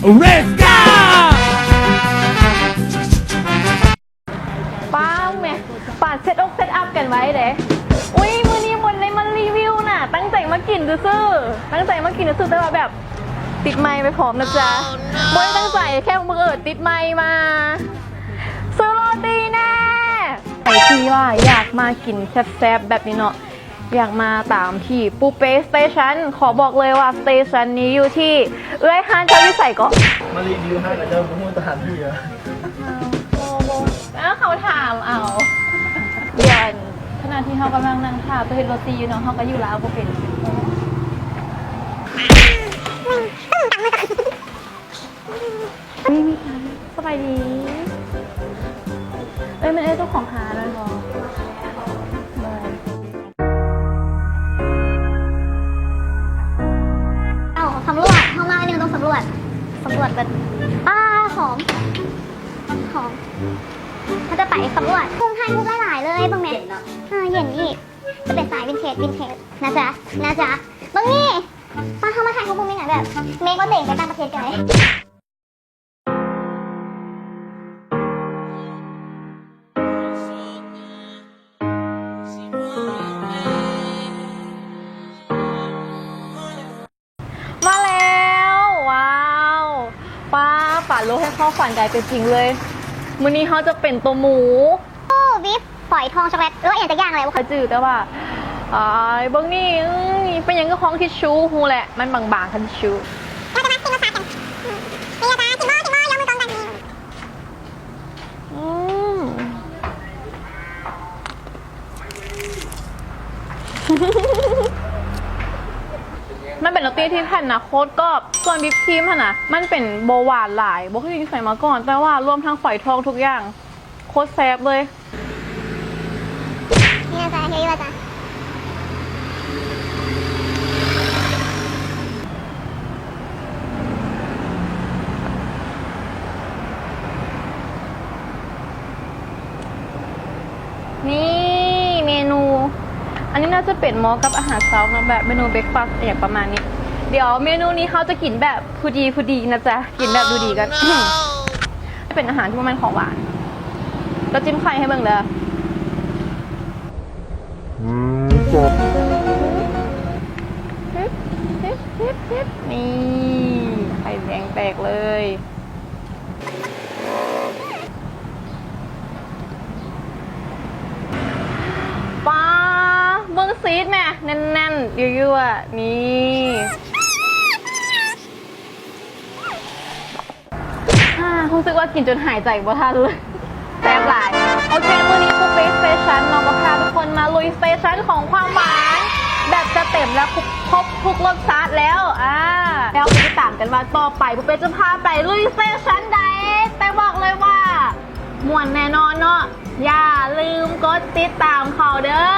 Let's go! ປ້າແມ່ ປານເຊັດອົກເຊັດອັບກັນໄວ້ເດ້. ອຸ້ຍ ມື້ນີ້ມົນໄດ້ມາຣີວິວນະ, ຕັ້ງໃຈມາກິນຊື່ໆ ຕັ້ງໃຈມາກິນຊື່ໆ ແຕ່ວ່າແບບຕິດໄມໄປພ້ອມນະຈ໊ະ. ບໍ່ໄດ້ຕັ້ງໃຈ ແຄ່ບັງເອີນຕິດໄມມາ. ຊື້ໂຣຕີແດ່. ໃຜທີ່ວ່າຢາກມາກິນແຊບໆ ແບບນີ້ເນາະ, ຢາກມາຕາມທີ່ປູເປ້ສະເຕຊັນ. ຂໍບອກເລີຍວ່າສະເຕຊັນນີ້ຢູ່ທີ່ ເອື້ອຍ ຮ້ານເຈົ້າຢູ່ໃສເກາະ? ມາຣີວິວຮ້ານ ແລ້ວເຈົ້າບໍ່ຮູ້ສະຖານທີ່ຫວາ? ເອີ ເຂົາຖາມເອົາ. ດຽວ ຂະນະທີ່ເຮົາກຳລັງນັ່ງຖ້າເພື່ອເຮັດໂຣຕີຢູ່ເນາະ, ເຮົາກໍຢູ່ລາວບໍ່ເປັນ. ນີ້ ມີ ສະບາຍດີ. ເອີຍ ແມ່ນເອື້ອຍເຈົ້າຂອງຮ້ານແມ່ນບໍ່? ເອົ້າ ສຳຫຼວດ, ເຮົາມາອັນນີ້ຕ້ອງສຳຫຼວດ, ສຳຫຼວດແບບ ອ້າ ຫອມ ຫອມ. ເຮົາຈະໄປສຳຫຼວດ. ມຸມຖ່າຍຮູບຫຼາຍໆ ເລີຍ ເບິ່ງແມ. ເຢັນເນາະ. ເອີ ເຢັນອີກ. ຈະເປັນສາຍວິນເທດ ວິນເທດນະຈ໊ະ ນະຈ໊ະ. ເບິ່ງນີ້. ປ້າ ເຮົາມາຖ່າຍຮູບມຸມນີ້ນະ ແບບເມກວ່າຕົວເອງໄປຕ່າງປະເທດກັນເລີຍ. ມາແລ້ວ ວ້າວ ປ້າ ປາໂລດໃຫ້ຄວາມຝັນກາຍເປັນຈິງເລີຍ. ມື້ນີ້ເຮົາຈະເປັນໂຕໝູ. ໂອ້ ວິບ ຝອຍທອງ ຊັອກໂກແລັດ ຫຼືວ່າອີ່ຫຍັງຈັກຢ່າງແຫຼະ ບໍ່ຄ່ອຍຈື່ ແຕ່ວ່າ ອ້າຍ ເບິ່ງນີ້ ອື ເປັນຫຍັງຄືຂອງທິດຊູ? ຮູ້ແຫຼະ ມັນບາງໆ ຄືທິດຊູ. ເຮົາຈະມາຊິມລົດຊາດກັນ. ອື ນີ້ລະຈ້າ ກິນບໍ່ ກິນບໍ່ ຍົກມືກອງກັນ. ອື ມັນເປັນໂຣຕີທີ່ແຜ່ນນະໂຄດກອບ, ສ່ວນວິບຄຣີມຫັ້ນນະ ມັນເປັນບໍ່ຫວານຫຼາຍ, ບໍ່ເຄີຍກິນໃສ່ມາກ່ອນ, ແຕ່ວ່າລວມທັງຝອຍທອງທຸກຢ່າງ ໂຄດແຊບເລີຍ. ນີ້ລະຈ້າ ເຮັດອີກລະຈ້າ. ນີ້ເມນູ ອັນນີ້ໜ້າຈະເປັນເໝາະກັບອາຫານເຊົ້າເນາະ, ແບບເມນູເບຣກຟາສ ອີ່ຫຍັງປະມານນີ້. ດຽວເມນູນີ້ເຮົາຈະກິນແບບ ຜູ້ດີຜູ້ດີນະຈ໊ະ, ກິນແບບດູດີກ່ອນ. ເປັນອາຫານທີ່ບໍ່ແມ່ນຂອງຫວານ. ລະຈິ້ມໄຂ່ໃຫ້ເບິ່ງເດີ. ນີ້ ໄຂ່ແດງແຕກເລີຍ. ປ້າ ເບິ່ງຊີສແມ ແໜ້ນໆ ຍົວໆ ນີ້ ອາ ຮູ້ສຶກວ່າກິນຈົນຫາຍໃຈບໍ່ທັນເລີຍ. ແຊບຫຼາຍ. ໂອເຄ ມື້ນີ້ປູເປ້ສະເຕຊັນເນາະ ກໍພາທຸກຄົນມາລຸຍສະເຕຊັນຂອງຄວາມຫວານ ແບບຈະເຕັມແລ້ວ ຄົບທຸກລົດຊາດແລ້ວ. ອາ ແລ້ວໄປຕິດຕາມກັນວ່າຕໍ່ໄປປູເປ້ຈະພາໄປລຸຍສະເຕຊັນໃດ, ແຕ່ບອກເລີຍວ່າມ່ວນແນ່ນອນເນາະ. ຢ່າລືມກົດຕິດຕາມເຂົາເດີ.